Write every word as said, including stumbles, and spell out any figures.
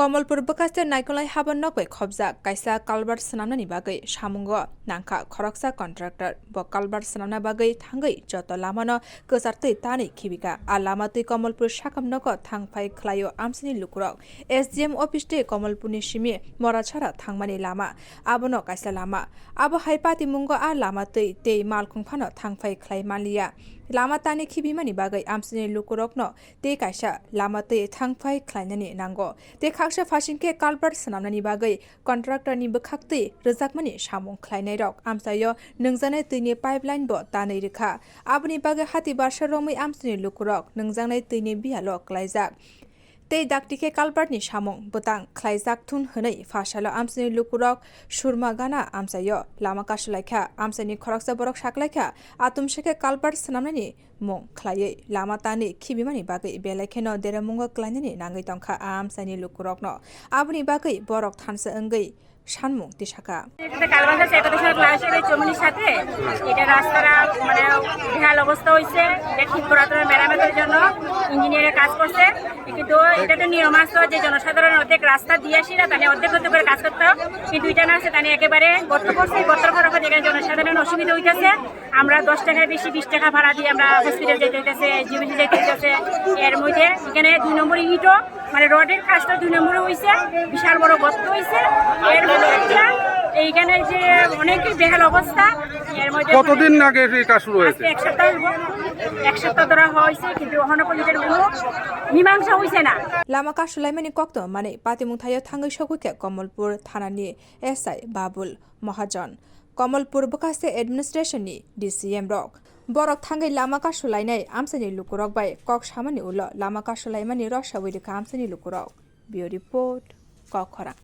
Kamalpur bwkhaste Naikolai haban nok bai khobjak kaisa culvert swnamnani bagwi samungo nangkha khoroksa contractor. Bo culvert swnamna bagwi thangwi joto lamano kwchar twi tanwi khibika. A lama twi Kamalpur sakam nogo thangphai khlaio amchaini lukurok. S D M office tei Kamalpurni simi Morachara thangmani lama. Abono kaisa lama. Abo hai patimungo a lama twi tei malkhung phano thangphai khlai manliya. Lama tani khibimani bagwi amchaini lukurokno tei kaisa lama twi thangphai khlainani nango. Tei khaksa phasing khe culvert swnamnani bagwi contractor ni bwkhak twi rwjakmani samung khlainairok amchaio nungjaknai twini pipeline bo tanwi rwkha. Aboni bagwi hati barsa romwi amchaini lukurok nungjaknai twini biyalo klaijak. Tei dakti khe culvert ni samung bwtang khlaijak thun hwnwi phasalo amchaini lukurok Surmagana amchaio lama kasulaikha. Amchaini khoroksa borok saklaikha, atumsa khe culvert swnamnani mung khlaiwi lama tani khibimani bagwi belai kheno deremungo klainani nangwi tongkha a amchaini lukurokno. Aboni bagwi borok thansa wngwi sanmung tisaka. এটা কালভার্ট আছে, এটা তো সব লাগাইছে, এটা চমনির সাথে। এটা রাস্তাটা মানে বেহাল অবস্থা হয়েছে, এটা ঠিক করার জন্য, মেরামতের জন্য ইঞ্জিনিয়ারের কাজ করছে। কিন্তু এটা তো নিয়ম আছে যে জনসাধারণ অর্ধেক রাস্তা দিয়ে আসি না, তাহলে অর্ধেক অর্ধেক করে কাজ করতে হবে। কিন্তু এটা না আছে, তাহলে একেবারে গর্ত করছে, গর্ত করার পর এখানে জনসাধারণ অসুবিধা হইতেছে। আমরা দশ টাকা বেশি, বিশ টাকা ভাড়া দিয়ে আমরা হসপিটাল যেতে হইতেছে, জিবিসি যেতে হইতেছে। এর মধ্যে এখানে দুই নম্বর ইটও মানে রডের কাজটা দুই নম্বরে হইছে, বিশাল বড় গর্ত হইছে। এর মধ্যে একটা এইখানে যে অনেক বেহাল অবস্থা। এর মধ্যে কতদিন আগে এই কাজ শুরু হয়েছে? আজকে এক সপ্তাহ হইব, এক সপ্তাহ ধরে হয়েছে, কিন্তু এখনো পর্যন্ত কোনো মীমাংসা হইছে না। Lama kasulaimani kokto manwi patimung thaio thangwi sogwi khe Kamalpur thanani S I Babul Mahajon. Kamalpur bwkhaste administration ni D C M rok. Borok thangwi lama kasulainai amchaini lukurok bai kok samani ulo lama kasulaimani rw sawi rwkha amchaini lukurok. Bureau Report, Kokkhorang.